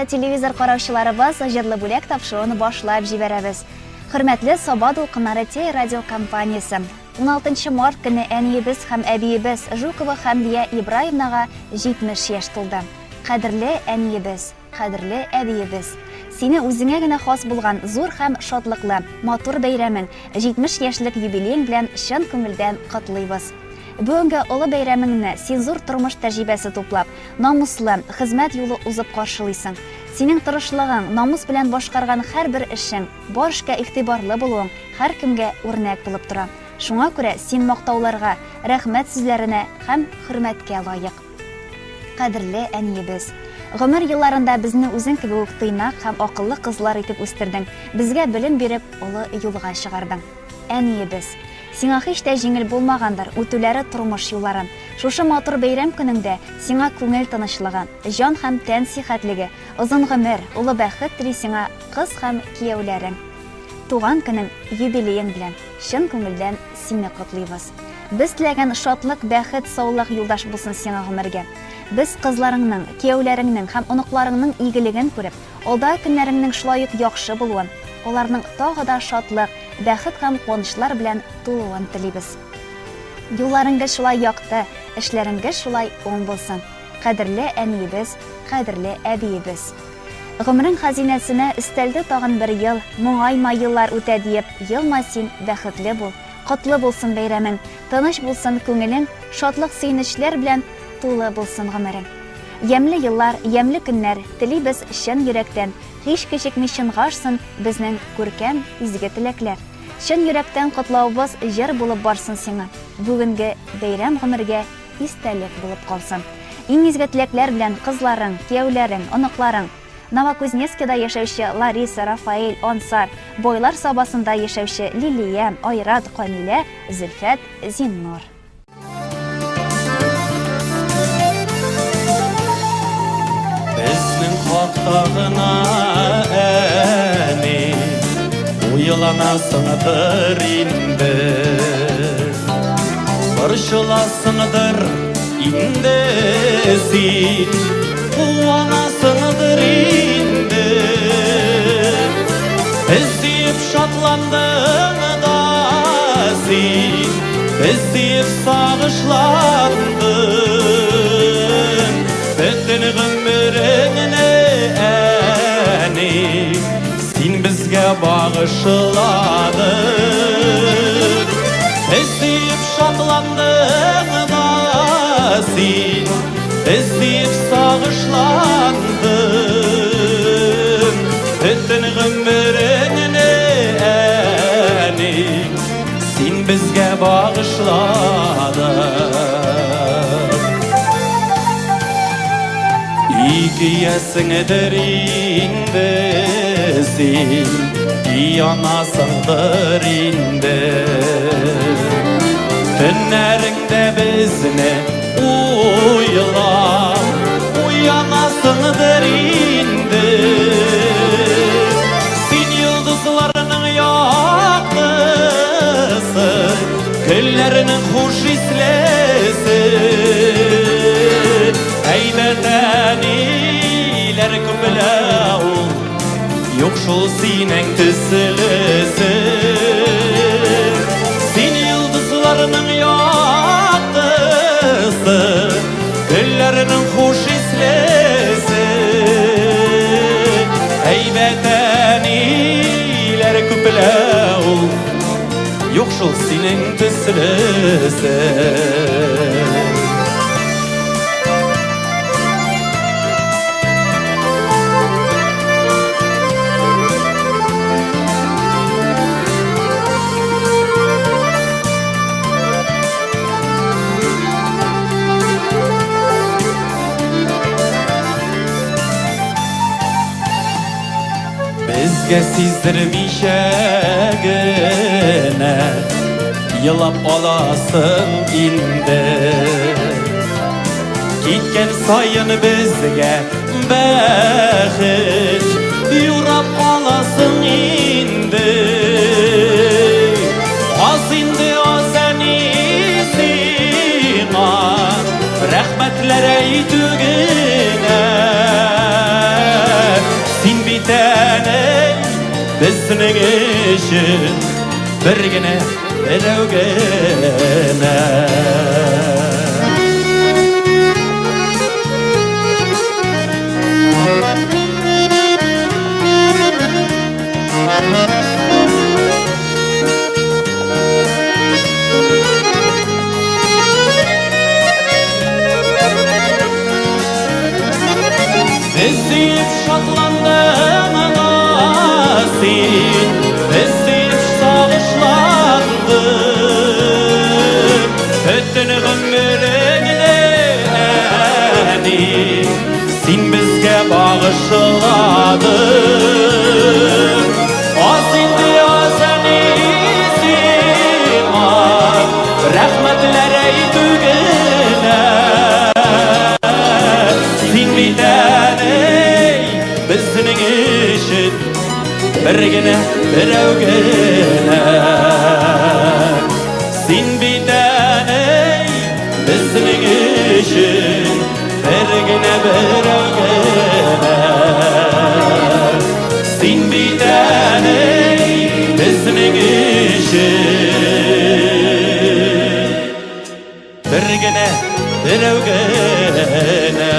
телевизор караучыларыбыз, җырлы бүләк тапшыруын башлап җибәрәбез. Хөрмәтле Саба дулкыннары телерадиокомпаниясе, 16 март көне әниебез һәм әбиебез Жукова Хәмдия Ибраевнага 70 яшь тулды. Кадерле әниебез, кадерле әбиебез! Сине үзеңә генә хас булган зур һәм шатлыклы, матур бәйрәмең, 70 яшьлек юбилеең белән чын күңелдән котлыйбыз. Бүгенге олы бәйрәмеңне син зур тормыш тәҗрибәсе туплап, намуслы, хезмәт юлы узып каршылыйсың. Синең тырышлыгың, намус белән башкарган һәрбер эшең, бар эшкә игътибарлы булуың һәркемгә үрнәк булып тора. Шуңа күрә син мактауларга, рәхмәт сүзләренә һәм хөрмәткә лаек. Кадерле әниебез! Гомер елларында безне үзең кебек үк тыйнак һәм акыллы кызлар итеп үстердең, безгә белем биреп, олы юлга чыгардың. Әниебез! Сиңа һич тә җиңел булмагандыр үтүләре тормыш юлларын. Шушы матур бәйрәм көнеңдә сиңа күңел тынычлыгы, җан һәм тән сихәтлеге, озын гомер, олы бәхет тели сиңа кыз һәм кияүләрең. Туган көнең, юбилеең белән чын күңелдән сине котлыйбыз. Без теләгән шатлык, бәхет, саулык юлдаш булсын сиңа гомергә. Без кызларыңның, кияүләреңнең һәм оныкларыңның игелеген күреп, алдагы көннәреңнең шулай ук яхшы булуын, аларның тагы да шатлык, бәхет һәм куанычлар белән тулуын телибез. Юлларың гел шулай якты, эшләрең гел шулай уң булсын, кадерле әниебез, кадерле әбиебез. Гомерең хәзинәсенә өстәлде тагын бер ел, моңайма еллар үтә диеп, елма син, бәхетле бул. Котлы булсын бәйрәмең, тыныч булсын күңелең, шатлык-сөенечләр белән тулы булсын гомерең. Ямьле еллар, ямьле көннәр телибез чын йөрәктән, Һич кичекми чынгашсын безнең күркәм, изге теләкләр. Чын йөрәктән котлавыбыз җыр булып барсын сиңа. Бүгенге бәйрәм гомергә истәлек булып калсын. Иң изге теләкләр белән кызларың, кияүләрең, оныкларың, Новокузнецкида яшәүче Лариса, Рафаэль, Ансар, Бойлар Сабасында яшәүче Лилия, Айрат, Камилә, Зөлфәт, Зиннур. Безнең хакта гына әни Уйланасыңдыр инде Борчыласыңдыр инде син Куанасыңдыр инде Без диеп шатландың да син Без диеп сагышландың Бөтен гомереңне әни Син безгә багышладың Без диеп шатландың да син Без диеп сагышландың Бөтен гомереңне әни Син безгә багышладың. Ике ясеңдер инде син, янасыңдыр инде. Төннәреңдә безне уйлап, уянасыңдыр инде. Син йолдызларның яктысы, Гөлләрнең хуш ислесе. Әйбәт әниләр күплә ул, Юк шул синең төслесе. Син йолдызларның яктысы, Гөлләрнең хуш ислесе. Әйбәт әниләр күплә ул, Юк шул синең төслесе. Безгә сиздермичә генә елап аласың инде. Киткән саен безгә бәхет юрап аласың инде. Аз инде аз әни сиңа рәхмәтләр әйтү генә. Безнең өчен бер генә берәү генә. Без сөеп шатландың да син, без сөеп сагышландың. Бөтен гомереңне, әни, син безгә багышладың. Аз инде, аз, әни, сиңа рәхмәтләр әйтү генә. Син бит, әни, безнең өчен бер генә, берәү генә. Син бит, әни, безнең өчен бер генә, берәү генә. Син бит, әни, безнең өчен бер генә, берәү генә.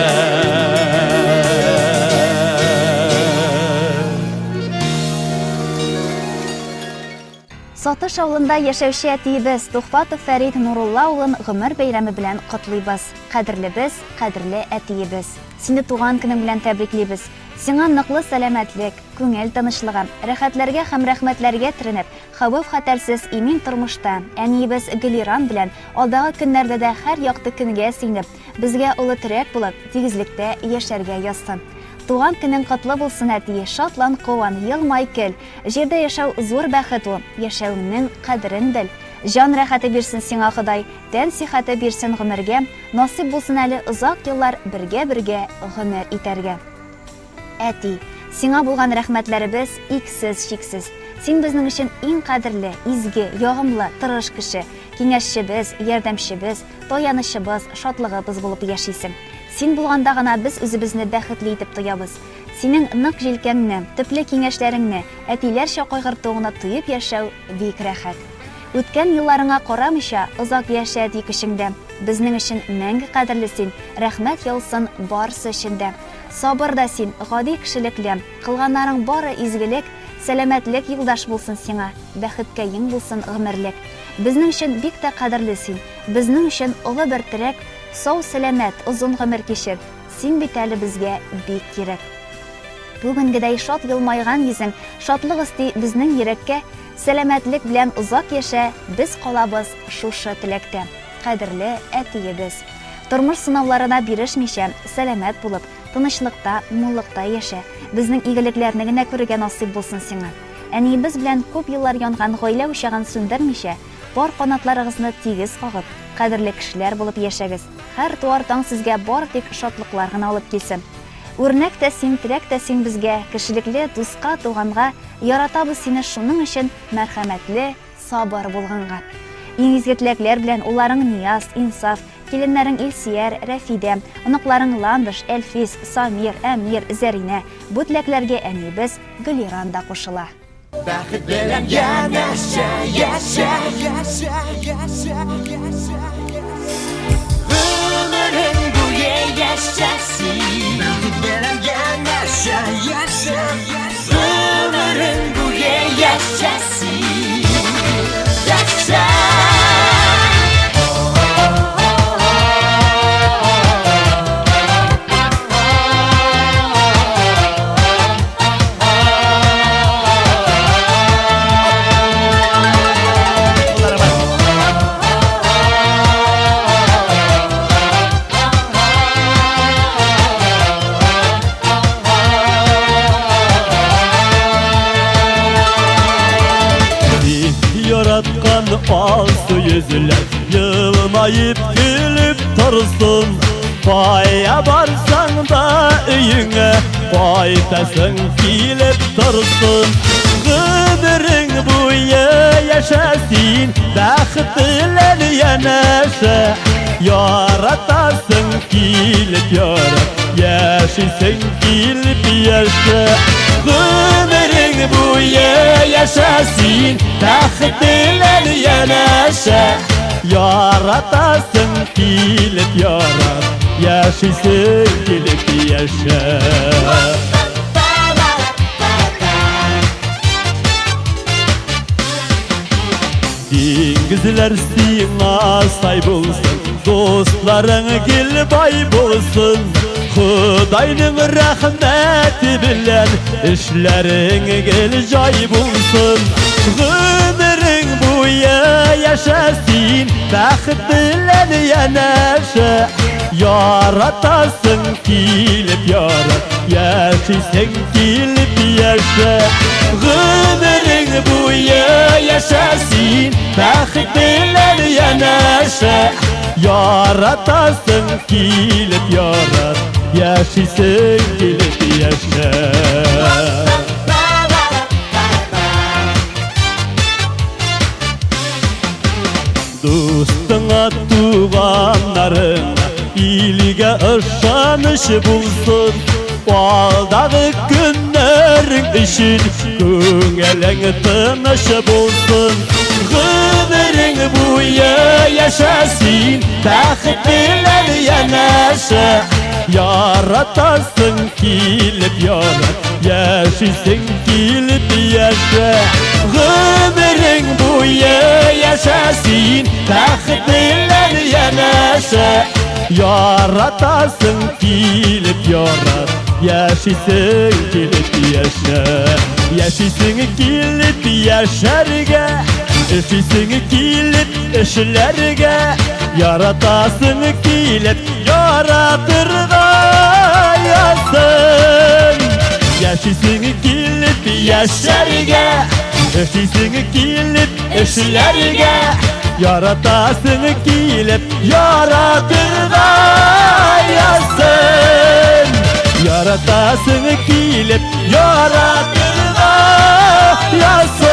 Сатыш авылында яшәүче әтиебез Тухватов Фәрит Нурулла улын гомер бәйрәме белән котлыйбыз. Кадерлебез, кадерле әтиебез. Сине туган көнең белән тәбриклибез. Сиңа ныклы сәламәтлек, күңел тынычлыгы, рәхәтләргә һәм рәхмәтләргә төренеп, хәвеф-хәтәрсез имин тормышта әниебез Гөлиран белән алдагы көннәрдә дә һәр якты көнгә сөенеп, безгә олы терәк булып, тигезлектә яшәргә язсын. Туган көнең котлы булсын, әти, шатлан, куан, елмай, көл. Җирдә яшәү зур бәхет ул, яшәвеңнең кадерен бел. Җан рәхәте бирсен сиңа Ходай, тән сихәте бирсен гомергә, насыйп булсын әле озак еллар бергә-бергә гомер итәргә. Әти, сиңа булган рәхмәтләребез иксез-чиксез. Син безнең өчен иң кадерле, изге, ягымлы, тырыш кеше, киңәшчебез, ярдәмчебез, таянычыбыз, шатлыгыбыз булып яшисең. Син булганда гына без үзебезне бәхетле итеп тоябыз. Синең нык җилкәңне, төпле киңәшләреңне, әтиләрчә кайгыртуыңны тоеп яшәү бик рәхәт. Үткән елларыңа карамыйча, озак яшә, әти көчеңдә. Безнең өчен мәңге кадерле син, рәхмәт яусын барысы өчен дә. Сабыр да син, гади кешелекле, кылганнарың бары изгелек, сәламәтлек юлдаш булсын сиңа, бәхеткәең булсын гомерлек. Безнең өчен бик тә кадерле син, безнең өчен олы бер терәк, сау-сәламәт, озын гомер кичер, син бит әле безгә бик кирәк. Бүгенгедәй шат елмайган йөзең, шатлык өсти безнең йөрәккә, сәламәтлек белән озак яшә, без калабыз шушы теләктә. Кадерле әтиебез! Тормыш сынауларына бирешмичә, сәламәт булып, тынычлыкта, муллыкта яшә. Безнең игелекләрне генә күрергә насыйп булсын сиңа. Әниебез белән күп еллар янган гаилә учагын сүндермичә, пар канатларыгызны тигез кагып, кадерле кешеләр булып яшәгез. Һәр туар таң сезгә бары тик шатлыклар гына алып килсен. Үрнәк тә син, терәк тә син безгә, кешелекле, дуска, туганга, яратабыз сине шуның өчен, мәрхәмәтле, сабыр булганга. Иң изге теләкләр белән улларың Нияз, Инсаф, киленнәрең Илсияр, Рәфидә, оныкларың Ландыш, Әлфис, Самир, Әмир, Зәринә. Бу теләкләргә әниебез Гөлиран да кушыла. Бәхет белән янәшә яшә, яшә, яшә, яшә. Гомерең буе яшә син. Бәхет белән янәшә яшә, гомерең буе яшә син. Яшә. Яраткан алсу йөзләр елмаеп көлеп торсын. Кая барсаң да өеңә кайтасың килеп торсын. Гомерең буе яшә син, бәхет белән янәшә. Яратасың килеп ярат, яшисең килеп яшә. Гомерең Гомерең буе яшә син, бәхет белән янәшә. Яратасың килеп ярат, яшисең килеп яшә. Диңгезләр сиңа сай булсын, дусларың гел бай булсын. Худайның рәхмәте белән эшләрең гел җай булсын. Гомерең буе яшә син, бәхет белән янәшә. Яратасың килеп ярат, яшисең килеп яшә. Гомерең буе яшә син, бәхет белән янәшә. Яратасың килеп ярат, яшисең килеп яшә. Дустыңа, туганнарыңа, илгә ышаныч булсын. Алдагы көннәрең өчен күңелең тыныч булсын. Гомерең буе яшә син, бәхет белән янәшә. Яратасың килеп ярат, яшисең килеп яшә. Гомерең буе яшә син, бәхет белән янәшә. Яратасың килеп ярат, яшисең килеп яшә. Яшисең килеп яшәргә, эшлисең килеп эшләргә. Яратасың килеп яратырга язсын. Яшисең килеп яшәргә, эшлисең килеп эшләргә. Яратасың килеп яратырга язсын. Яратасың килеп яратырга язсын.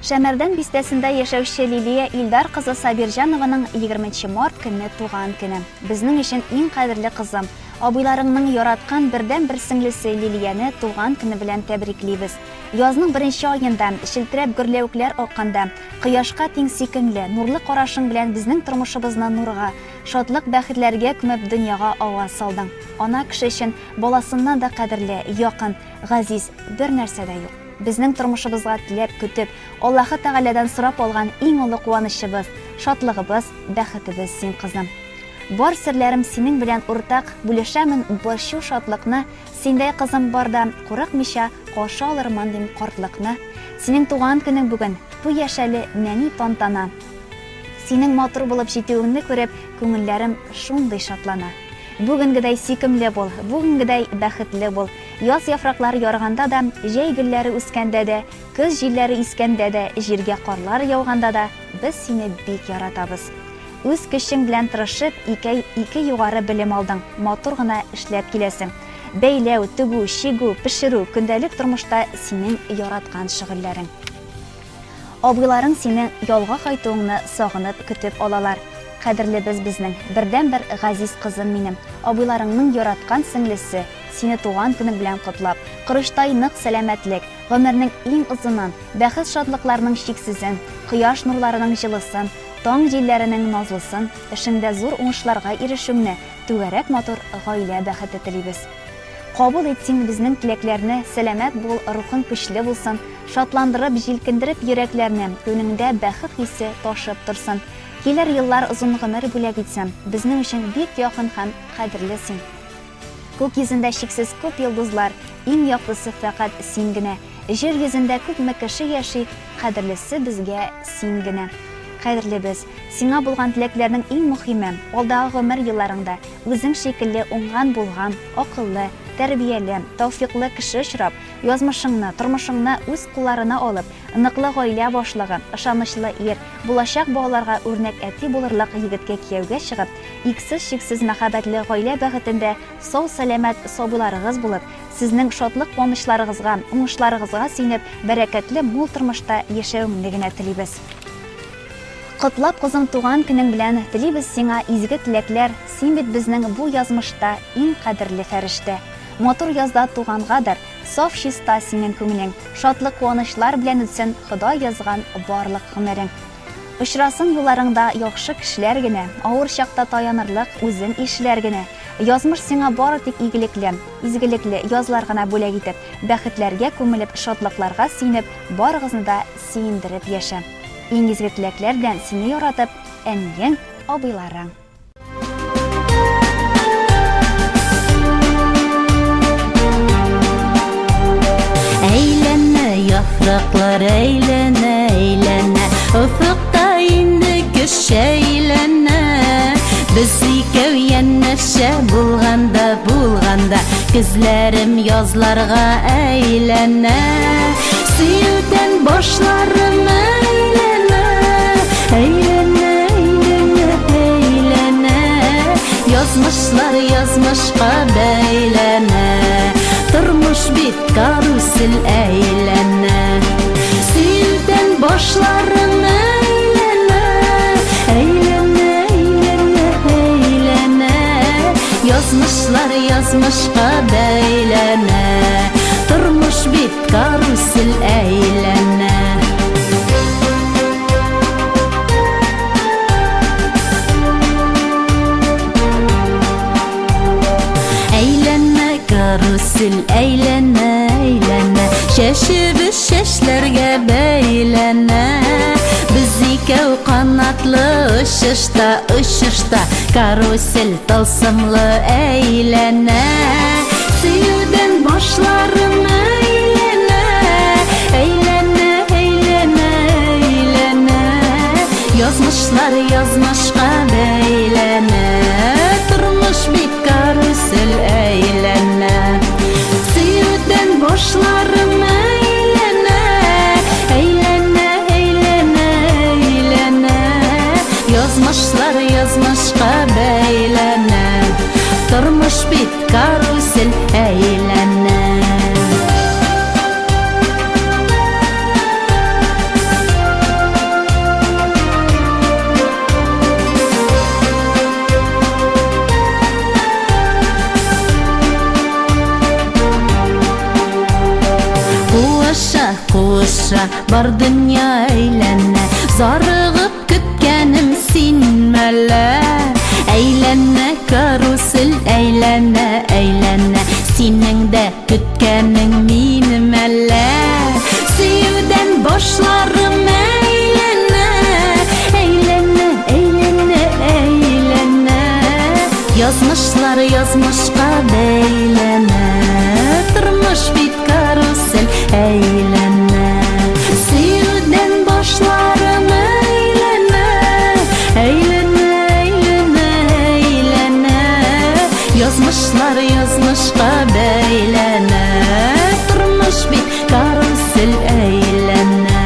Шәмәрдән бистәсендә яшәүче Лилия Илдар кызы Сабирҗанованың 20 март көнне туган көне. Безнең өчен иң кадерле кызым, абыйларыңның яраткан бердәнбер сеңлесе Лилияне туган көне белән тәбриклибез. Язның беренче аенда, челтерәп гөрләвекләр акканда, кояшка тиң сөйкемле, нурлы карашың белән безнең тормышыбызны нурга, шатлык-бәхетләргә күмеп дөньяга аваз салдың. Ана кеше өчен баласыннан да кадерле, якын, газиз бернәрсә дә юк. Безнең тормышыбызга теләп, көтеп, Аллаһы Тәгаләдән сорап алган иң олы куанычыбыз, шатлыгыбыз, бәхетебез син, кызым. Бар серләрем синең белән уртак, бүлешәмен борчу-шатлыкны, синдәй кызым барда, курыкмыйча, каршы алырмын дим картлыкны. Синең туган көнең бүген, бу яшәле нәни тантана. Синең матур булып җитүеңне күреп, күңелләрем шундый шатлана. Бүгенгедәй сөйкемле бул, бүгенгедәй бәхетле бул. Яз яфраклары ярганда да, җәй гөлләре үскәндә дә, көз җилләре искәндә дә, җиргә карлар яуганда да без сине бик яратабыз. Үз көчең белән тырышып, икәй ике югары белем алдың, матур гына эшләп киләсең. Бәйләү, тегү, чигү, пешерү, көндәлек тормышта синең яраткан шөгыльләрең. Абыйларың синең ялга кайтуыңны сагынып көтеп алалар. Кадерлебез безнең, бердәнбер газиз кызым минем, абыйларыңның яраткан сеңлесе, сине туган көнең белән котлап, корычтай нык сәламәтлек, гомернең иң озынын, бәхет-шатлыкларның чиксезен, кояш нурларының җылысын, таң җилләренең назлысын, эшеңдә зур уңышларга ирешүеңне, түгәрәк матур гаилә бәхете телибез. Кабул ит син безнең теләкләрне, сәламәт бул, рухың көчле булсын, шатландырып, җилкендереп йөрәкләрне, күңелеңдә бәхет хисе ташып торсын. Килер еллар озын гомер бүләк итсен. Безнең өчен бик якын һәм кадерле син. Күк йөзендә чиксез күп йолдызлар, иң яктысы фәкать син генә. Җир йөзендә күпме кеше яши, кадерлесе безгә син генә. Кадерлебез, сиңа булган теләкләрнең иң мөхиме, алдагы гомер елларыңда үзең шикелле уңган-булган, акыллы, тәрбияле, тәүфикълы кеше очрап, язмышыңны, тормышыңны үз кулларына алып, ныклы гаилә башлыгы, ышанычлы ир, булачак балаларга үрнәк әти булырлык егеткә кияүгә чыгып, иксез-чиксез мәхәббәтле гаилә бәхетендә сау-сәламәт сабыйларыгыз булып, сезнең шатлык-куанычларыгызга, уңышларыгызга сөенеп, бәрәкәтле мул тормышта яшәвеңне генә телибез. Котлап, кызым, туган көнең белән, Телибез сиңа изге теләкләр, Син бит безнең бу язмышта Иң кадерле фәрештә. Матур язда тугангадыр, Саф чиста синең күңелең, Шатлык-куанычлар белән үтсен Ходай язган барлык гомерең. Очрасын юлларыңда яхшы кешеләр генә, Авыр чакта таянырлык үзең ишеләр генә. Язмыш сиңа бары тик игелекле, Изгелекле язлар гына бүләк итеп, Бәхетләргә күмелеп, шатлыкларга сөенеп, Барыгызны да сөендереп яшә. Иң изге теләкләр белән сине яратып, әниең, абыйларың. Әйләнә яфраклар, әйләнә, әйләнә, Офыкта инде кеше әйләнә. Без икәү янәшә булганда, булганда, Көзләрем язларга әйләнә. Сөюдән башларым әйләнә, әйләнә, әйләнә, әйләнә. Язмышлар язмышка бәйләнә, Тормыш бит карусель әйләнә. Сөюдән башларым әйләнә, әйләнә, әйләнә, әйләнә. Язмышлар язмышка бәйләнә, Тормыш бит карусель әйләнә. Әйләнә карусель, әйләнә, әйләнә, Чәчебез чәчләргә бәйләнә. Без икәү канатлы очышта, очышта, Карусель тылсымлы әйләнә. Сөюдән башларым әйләнә, әйләнә, әйләнә, әйләнә. Язмышлар язмышка бәйләнә, Тормыш бит карусель әйләнә. Сөюдән башларым әйләнә, әйләнә, әйләнә, әйләнә. Язмышлар язмышка бәйләнә, Тормыш бит карусель әйләнә. Куыша, куыша, бар дөнья әйләнә, Зарыгып көткәнем син мәллә? Әйләнә карусель, әйләнә, әйләнә, Синең дә көткәнең мине мәллә? Сөюдән башларым әйләнә, әйләнә, әйләнә, әйләнә. Язмышлар язмышка бәйләнә, Тормыш бит карусель әйләнә. Сөюдән башларым әйләнә, әйләнә, әйләнә, әйләнә. Язмышлар язмышка бәйләнә, Тормыш бит карусель әйләнә.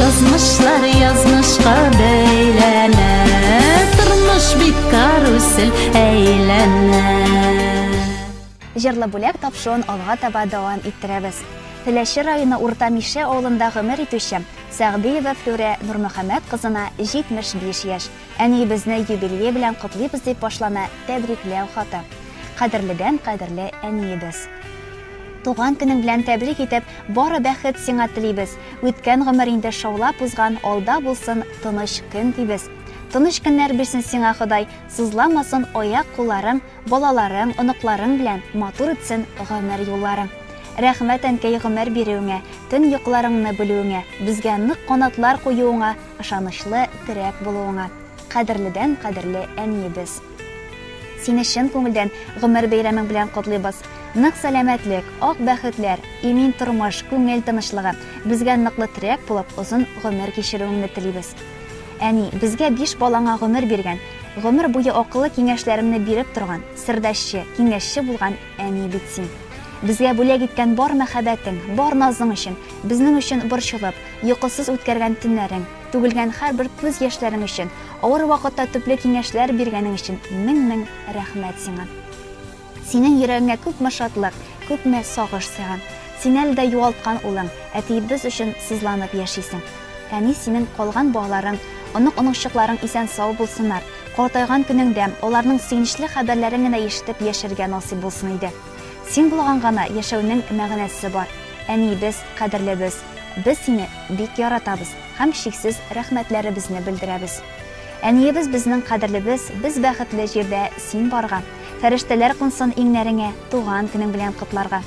Язмышлар язмышка бәйләнә, Тормыш бит карусель әйләнә. Җырлы бүләк тапшыруын алга таба дәвам иттерәбез. Теләче районы Урта Мишә авылында гомер итүче Сәгъдиева Флүрә Нурмөхәммәт кызына 75 яшь. Әниебезне юбилее белән котлыйбыз дип башлана тәбрикләү хаты. Кадерледән кадерле әниебез. Туган көнең белән тәбрик итеп, бары бәхет сиңа телибез. Үткән гомер инде шаулап узган, алда булсын тыныч көн дибез. Тыныч көннәр бирсен сиңа Ходай, сызламасын аяк-кулларың, балаларың, оныкларың белән матур үтсен гомер юлларың. Рәхмәт, әнкәй, гомер бирүеңә, төн йокыларыңны бүлүеңә, безгә нык канатлар куюыңа, ышанычлы терәк булуыңа. Кадерледән кадерле әниебез. Сине чын күңелдән гомер бәйрәмең белән котлыйбыз. Нык сәламәтлек, ак бәхетләр, имин тормыш, күңел тынычлыгы, безгә ныклы терәк булып озын гомер кичерүеңне телибез. Әни, безгә биш балаңа гомер биргән, Гомер буе акыллы киңәшләреңне биреп торган, сердәшче, киңәшче булган әни бит син. Безгә бүләк иткән бар мәхәббәтең, бар назың өчен, безнең өчен борчылып, йокысыз үткәргән төннәрең, түгелгән һәрбер күз яшьләрең өчен, авыр вакытта төпле киңәшләр биргәнең өчен мең-мең рәхмәт сиңа. Синең йөрәгеңә күпме шатлык, күпме сагыш сыйган. Син әле дә югалткан улың, әтиебез өчен сызланып яшисең. Әни, синең калган балаларың, онык-оныкчыкларың исән-сау булсыннар, картайган көнеңдә аларның сөенечле хәбәрләрен генә ишетеп яшәргә насыйп булсын иде. Син булган гана яшәүнең мәгънәсе бар. Әниебез, кадерлебез, без сине бик яратабыз һәм чиксез рәхмәтләребезне белдерәбез. Әниебез безнең кадерлебез, без бәхетле җирдә син барга. Фәрештәләр кунсын иңнәреңә, туган көнең белән котларга.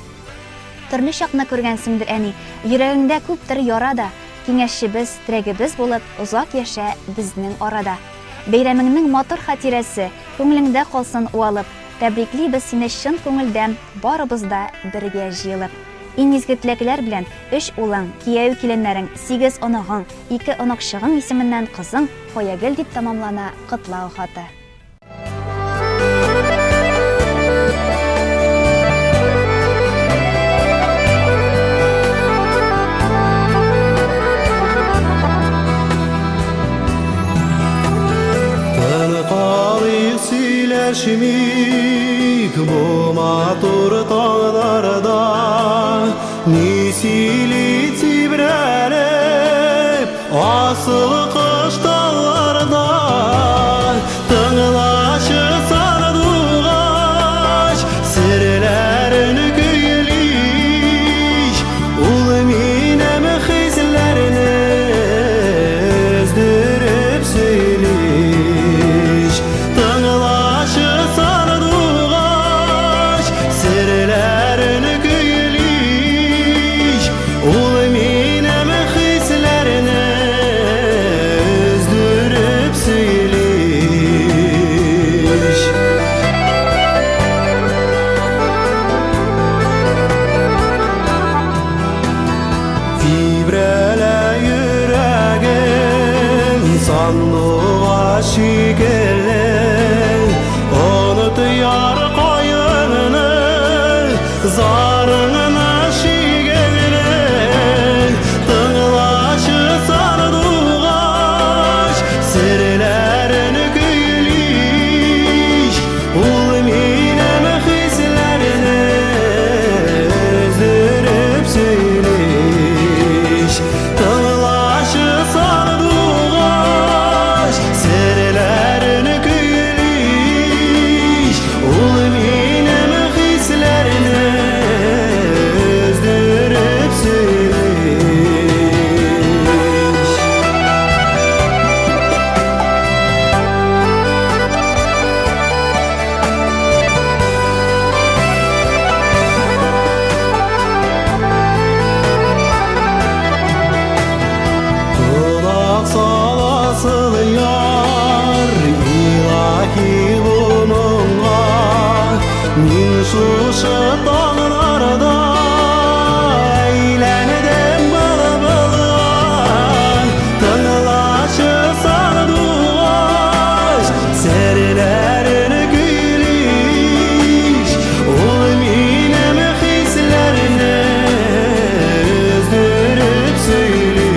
Төрле чакны күргәнсеңдер, әни, йөрәгеңдә күптер яра да, киңәшчебез, терәгебез булып, озак яшә безнең арада. Бәйрәмеңнең матур хатирәсе, күңелеңдә калсын уалып, тәбриклибез сине чын күңелдән, барыбыз да бергә җыелып. Иң изге теләкләр белән, өч улың, кияү-киленнәрең, сигез оныгың, ике оныкчыгың исеменнән кызың Фаягөл дип тәмамлана котлау хаты. Сөйләшмик бу матур таңнарда, ни сөйли тибрәлеп асыл кош талларда. Тыңлашы сандугач серләрен көйли, ул минем хисләрне өздереп сөйли. Тыңлашы сандугач серләрен көйли, ул минем хисләрне өздереп сөйли. Тибрәлә йөрәгем сандугач шикелле, оныт яр каенны, зарыңны шигеңне. Тыңлашы сандугач серләрен көйли, ул минем хисләрне өздереп сөйли. Тыңлашы сандугач серләрен көйли, ул минем хисләрне өздереп сөйли. Колак саласың яр, илаһи бу моңга, мин шушы таңнарда әйләндем былбылга. Тыңлашы сандугач серләрен көйли, ул минем хисләрне өздереп сөйли.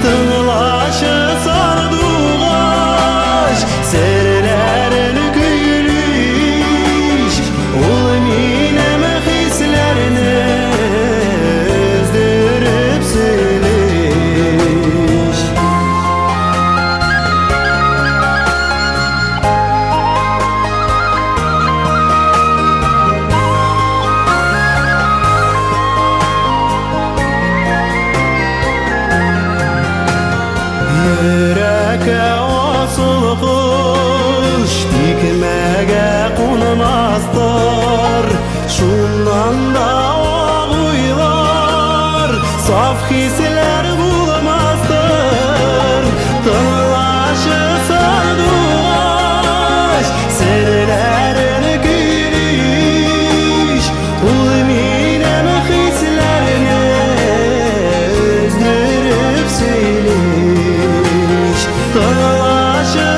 Тыңлашы сандугач серләрен көйли, ул минем хисләрне өздереп сөйли. Йөрәккә асыл кош тикмәгә кунмастыр, шуннан да ак уйлар, саф хисләр булмастыр. Тыңлашы сандугач серләрен көйли, ул минем хисләрне өздереп сөйли. Тыңлашы.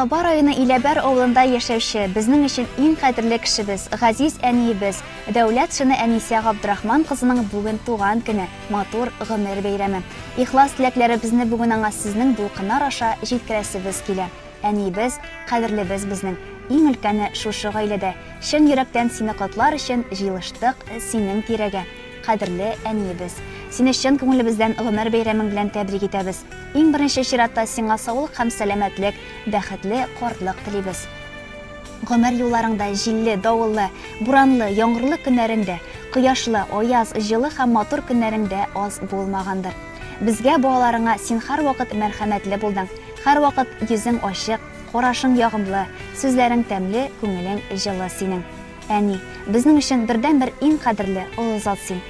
Саба районы Иләбәр авылында яшәүче, безнең өчен иң кадерле кешебез, газиз әниебез, Дәүләтшина Әнисә Габдрахман кызының бүген туган көне, матур гомер бәйрәме. Ихлас теләкләребезне бүген аңа сезнең дулкыннар аша җиткерәсебез килә. Әниебез, кадерлебез безнең, иң өлкәне шушы гаиләдә. Чын йөрәктән сине котлар өчен җыелыштык синең тирәгә. Кадерле әниебез! Сине чын күңелебездән гомер бәйрәмең белән тәбрик итәбез. Иң беренче чиратта сиңа саулык һәм сәламәтлек, бәхетле картлык телибез. Гомер юлларыңда җилле, давыллы, буранлы, яңгырлы көннәрең дә, кояшлы, аяз, җылы һәм матур көннәрең дә аз булмагандыр. Безгә, балаларыңа, син һәрвакыт мәрхәмәтле булдың, һәрвакыт йөзең ачык, карашың ягымлы, сүзләрең тәмле, күңелең җылы синең. Әни, безнең өчен бердәнбер иң кадерле, олы зат син.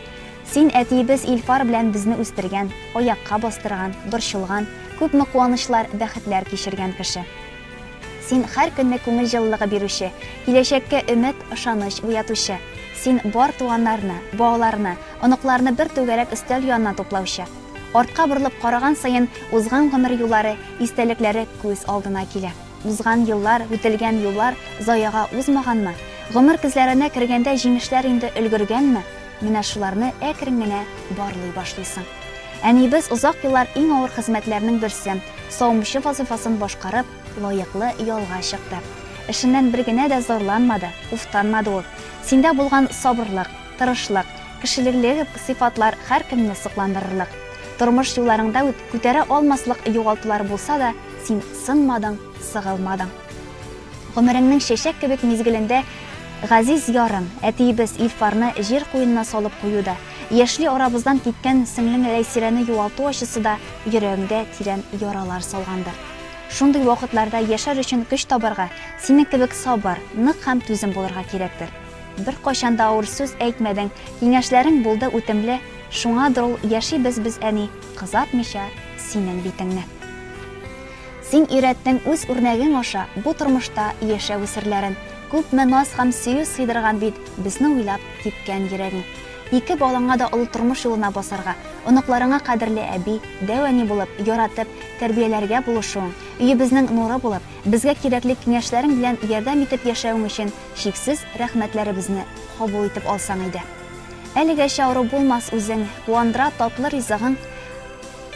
Син әтиебез Илфар белән безне үстергән, аякка бастырган, борчылган, күпме куанычлар, бәхетләр кичергән кеше. Син һәр көнне күңел җылылыгы бирүче, киләчәккә өмет, ышаныч уятучы. Син бар туганнарны, балаларны, оныкларны бер түгәрәк өстәл янына туплаучы. Артка борылып караган саен узган гомер юллары, истәлекләре күз алдына килә. Узган еллар, үтелгән юллар заяга узмаганмы? Гомер көзләренә кергәндә җимешләр инде өлгергәнме? Менә шуларны әкрен генә барлый башлыйсың. Әниебез озак еллар иң авыр хезмәтләрнең берсе, савымчы вазыйфасын башкарып, лаеклы ялга чыкты. Эшеннән бер генә дә зарланмады, уфтанмады ул. Синдә булган сабырлык, тырышлык, кешелеклелек сыйфатлар һәркемне сокландырырлык. Тормыш юлларыңда күтәрә алмаслык югалтулар булса да, Син сынмадың, сыгылмадың. Гомереңнең чәчәк кебек мизгелендә газиз ярың, әтиебез Илфарны җир куенына салып кую да, яшьли арабыздан киткән сеңлең Ләйсирәне югалту ачысы да йөрәгеңдә тирән яралар салгандыр. Шундый вакытларда яшәр өчен көч табарга, синең кебек сабыр, нык һәм түзем булырга кирәктер. Беркайчан да авыр сүз әйтмәдең, киңәшләрең булды үтемле, шуңадыр ул яшибез без, әни, кызартмыйча синең битеңне. Син өйрәттең үз үрнәгең аша бу тормышта яшәү серләрен. Күпме наз һәм сөю сыйдырган бит безне уйлап типкән йөрәгең. Ике балаңа да олы тормыш юлына басарга, оныкларыңа кадерле әби, дәү әни булып, яратып, тәрбияләргә булышуың, өебезнең нуры булып, безгә кирәкле киңәшләрең белән ярдәм итеп яшәвең өчен чиксез рәхмәтләребезне кабул итеп алсаң иде. Әлегәчә авыру булмас үзең, куандыра татлы ризыгың,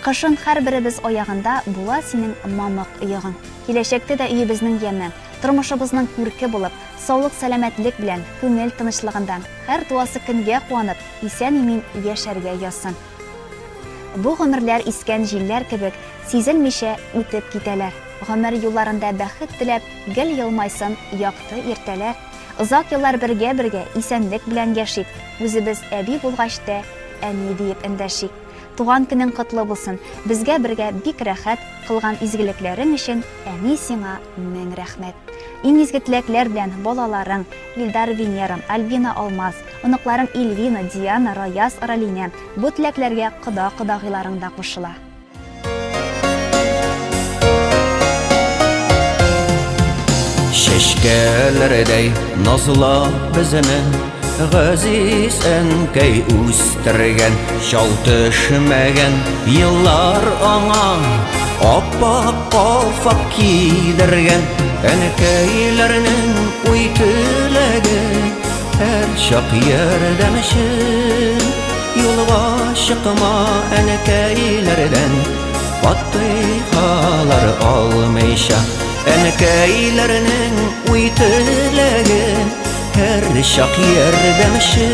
Кышын һәрберебез аягында була синең мамык оегың. Киләчәктә дә өебезнең яме, тормышыбызның күрке булып, саулык-сәламәтлек белән, күңел тынычлыгында, һәр туасы көнгә куанып, исән-имин яшәргә язсын. Бу гомерләр искән җилләр кебек, сизелмичә үтеп китәләр. Гомер юлларында бәхет теләп, гел елмайсын якты иртәләр. Озак еллар бергә-бергә, исәнлек белән яшик, үзебез әби булгач та, әни диеп эндәшик. Туган көнең котлы булсын! Безгә бергә бик рәхәт, кылган изгелекләрең өчен, әни сиңа мең рәхмәт! Иң изге теләкләр белән, балаларың, Илдар Венера, Альбина Алмаз, оныкларың Ильвина, Диана, Раяз, Ралинә. Бу теләкләргә кода-кодагыйларың да кушыла. Чәчкәләрдәй назлап безне Газиз әнкәй үстергән, чал төшмәгән еллар аңа Аппак калфак кидергән. Әнкәйләрнең уй теләге һәр чак ярдәмче. Юлга чыкма әнкәйләрдән Фатыйхалар алмыйча. Әнкәйләрнең уй теләге һәр чак ярдәмче.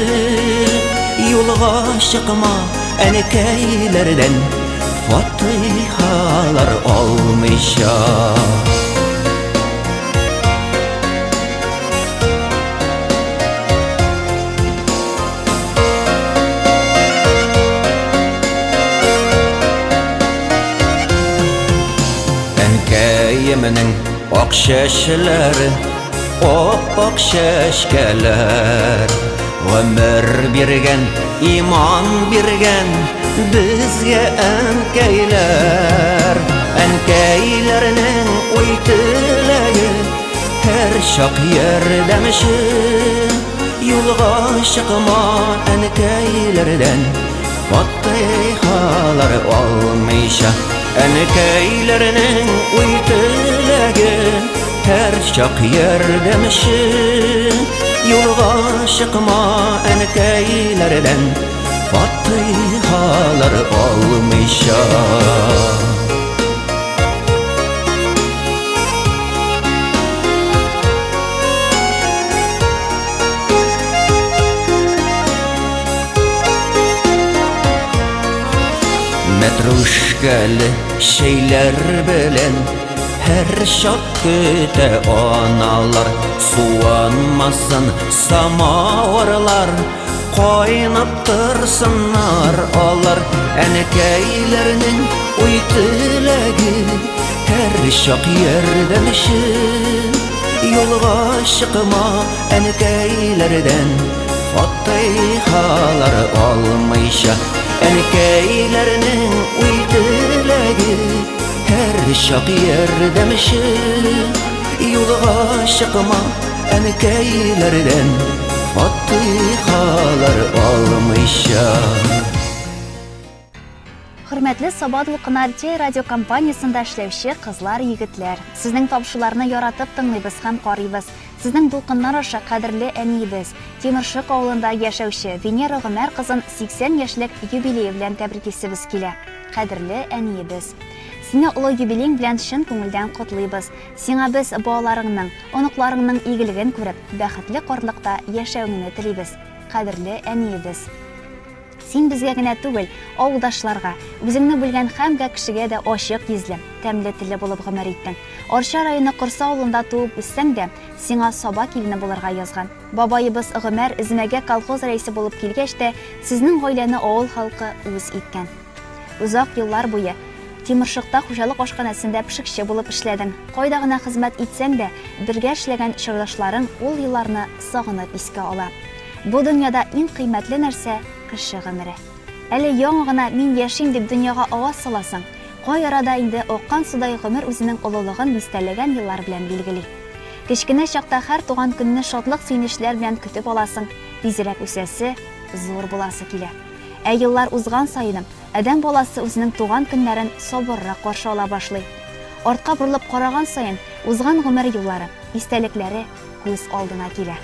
Юлга чыкма әнкәйләрдән Фатыйхалар алмыйча. Әнкәемнең ак чәчләре, ап-ак чәчкәләр. Гомер биргән, иман биргән безгә әнкәйләр. Әнкәйләрнең уй теләге һәр чак ярдәмче. Юлга чыкма әнкәйләрдән Фатыйхалар алмыйча. Әнкәйләрнең уй теләге Һәр чак ярдәмче. Юлга чыкма әнкәйләрдән Фатыйхалар алмыйча. Мәтрүшкәле чәйләр белән һәр чак көтә аналар. Суынмасын самавырлар, кайнап торсыннар алар. Әнкәйләрнең уй теләге һәр чак ярдәмче. Юлга чыкма әнкәйләрдән Фатыйхалар алмыйча. Әнкәйләрнең уй теләге һәр чак ярдәмче. Юлга чыкма әнкәйләрдән Фатыйхалар алмыйча. Хөрмәтле Саба дулкыннары телерадиокомпаниясендә эшләүче кызлар, егетләр! Сезнең тапшыруларны яратып тыңлыйбыз һәм карыйбыз. Сезнең дулкыннар аша кадерле әниебез, Тимершык авылында яшәүче Венера Гомәр кызын 80 яшьлек юбилее белән тәбриклисебез килә. Кадерле әниебез! Сине олы юбилеең белән чын күңелдән котлыйбыз. Сиңа без балаларыңның, оныкларыңның игелеген күреп, бәхетле картлыкта яшәвеңне телибез. Кадерле әниебез! Син безгә генә түгел, авылдашларга, үзеңне бүлгән һәмгә кешегә дә ачык йөзле, тәмле телле булып гомер иттең. Арча районы Корса авылында туып үссәң дә, сиңа Саба килене булырга язган. Бабаебыз Гомәр Эзмәгә колхоз рәисе булып килгәч тә, сезнең гаиләне авыл халкы үз иткән. Озак еллар буе Тимершыкта хуҗалык ашханәсендә пешекче булып эшләдең. Кайда гына хезмәт итсәң дә, бергә эшләгән чордашларың ул елларны сагынып искә ала. Бу дөньяда иң кыйммәтле нәрсә, кеше гомере. Әле яңа гына мин яшим дип дөньяга аваз саласың, кай арада инде аккан судай гомер үзенең олылыгын дистәләгән еллар белән билгели. Кечкенә чакта һәр туган көнне шатлык-сөенечләр белән көтеп аласың, тизрәк үсәсе, зур буласы килә. Ә еллар узган саен, адәм баласы үзенең туган көннәрен сабыррак каршы ала башлый. Артка борылып караган саен, узган гомер юллары, истәлекләре күз алдына килә.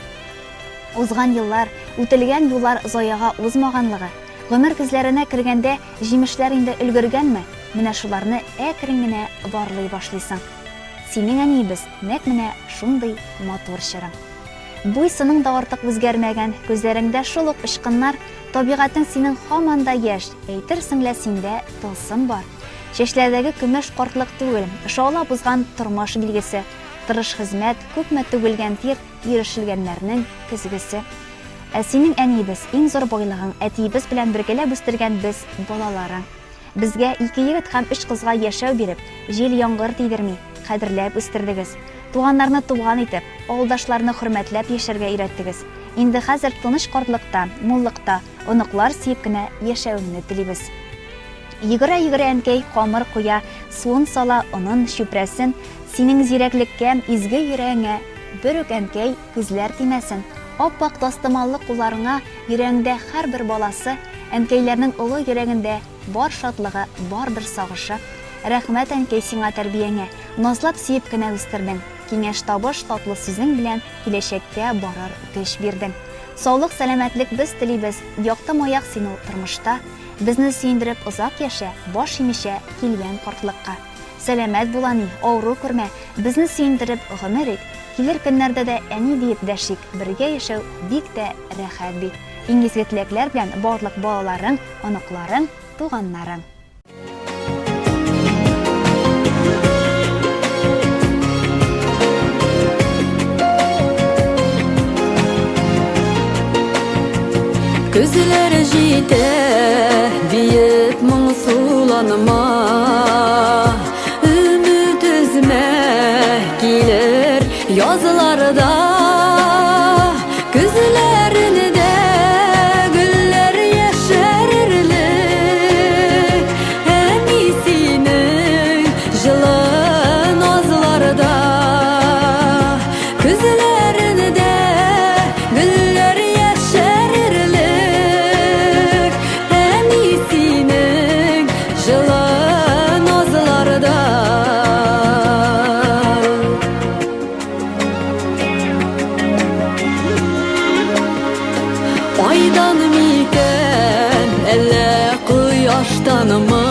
Узган еллар, үтелгән юллар заяга узмаганлыгы, гомер көзләренә кергәндә җимешләр инде өлгергәнме, менә шуларны әкрен генә барлый башлыйсың. Синең, әниебез, нәкъ менә шундый матур чорың. Буй-сының да артык үзгәрмәгән, күзләреңдә шул ук очкыннар, табигатең синең һаман да яшь, әйтерсең лә синдә тылсым бар. Чәчләрдәге көмеш картлык түгел, шаулап узган тормыш билгесе. Тырыш хезмәт, күпме түгелгән тир, Ирешелгәннәрнең көзгесе. Ә синең әниебез, иң зур байлыгың, әтиебез белән бергәләп үстергән без, балаларың. Безгә, ике егет һәм өч кызга яшәү биреп, җил-яңгыр тидерми, кадерләп үстердегез. Туганнарны туган итеп, авылдашларны хөрмәтләп яшәргә өйрәттегез. Инде хәзер тыныч картлыкта, муллыкта, оныклар сөеп кенә яшәвеңне телибез. Йөгерә-йөгерә әнкәй камыр куя, суын сала, онын, чүпрәсен. Синең зирәклеккә, изге йөрәгеңә бер үк әнкәй күзләр тимәсен. Ап-ак тастымаллы кулларыңа йөрәгеңдә һәрбер баласы, әнкәйләрнең олы йөрәгендә бар шатлыгы, бардыр сагышы. Рәхмәт, әнкәй, сиңа тәрбияңә, назлап сөеп кенә үстердең. Киңәш-табыш, татлы сүзең белән киләчәккә барыр көч бирдең. Саулык-сәламәтлек без телибез, якты маяк син ул тормышта. Безне сөендереп озак яшә, баш имичә килгән картлыкка. Сәламәт бул, әни, авыру күрмә, безне сөендереп гомер ит. Килер көннәрдә дә әни диеп дәшик, бергә яшәү бик тә рәхәт бит. Иң изге теләкләр белән барлык балаларың, оныкларың, туганнарың. Көзләр җитә диеп моңсуланма, Өмет өзмә, килер язларда. Көзләрендә гөлләр яшәрерлек, Әни синең җылы назларда. Көзләрендә гөлләр яшәрерлек, вөҗданымы.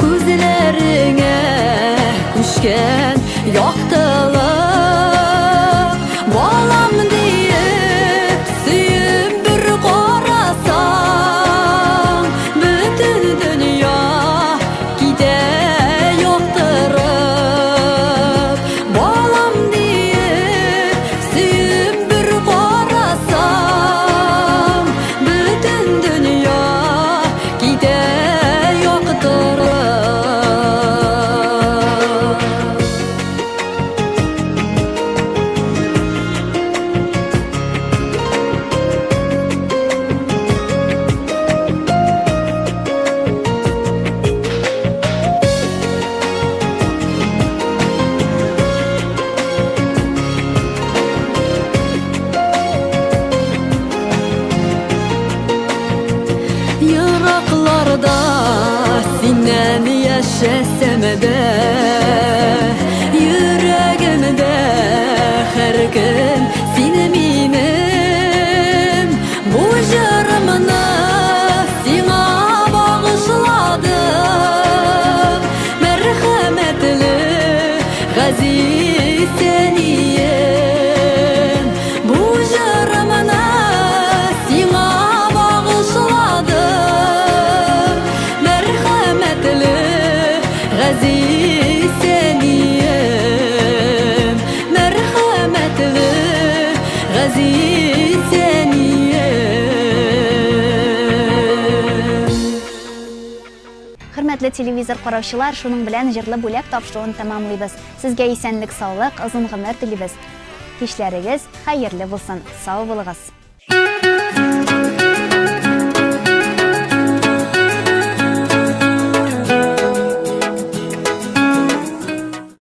Күзләреңә күчкән яктылык. Балам диеп сөеп бер карасаң, бөтен дөнья китә яктырып. Балам диеп сөеп бер карасаң, бөтен дөнья китә яктырып. Еракларда синнән яшәсәм дә, йөрәгемдә һәр көн син минем. Бу җырымны сиңа багышладым, мәрхәмәтле газиз әнием. Бу җырымны сиңа багышладым, мәрхәмәтле газиз әнием, мәрхәмәтле газиз әнием. Хөрмәтле телевизор караучылар, шуның белән җырлы бүләк тапшыруын тәмамлыйбыз. Сезгә исәнлек, саулык, озын гомер телибез. Кичләрегез хәерле булсын. Сау булыгыз.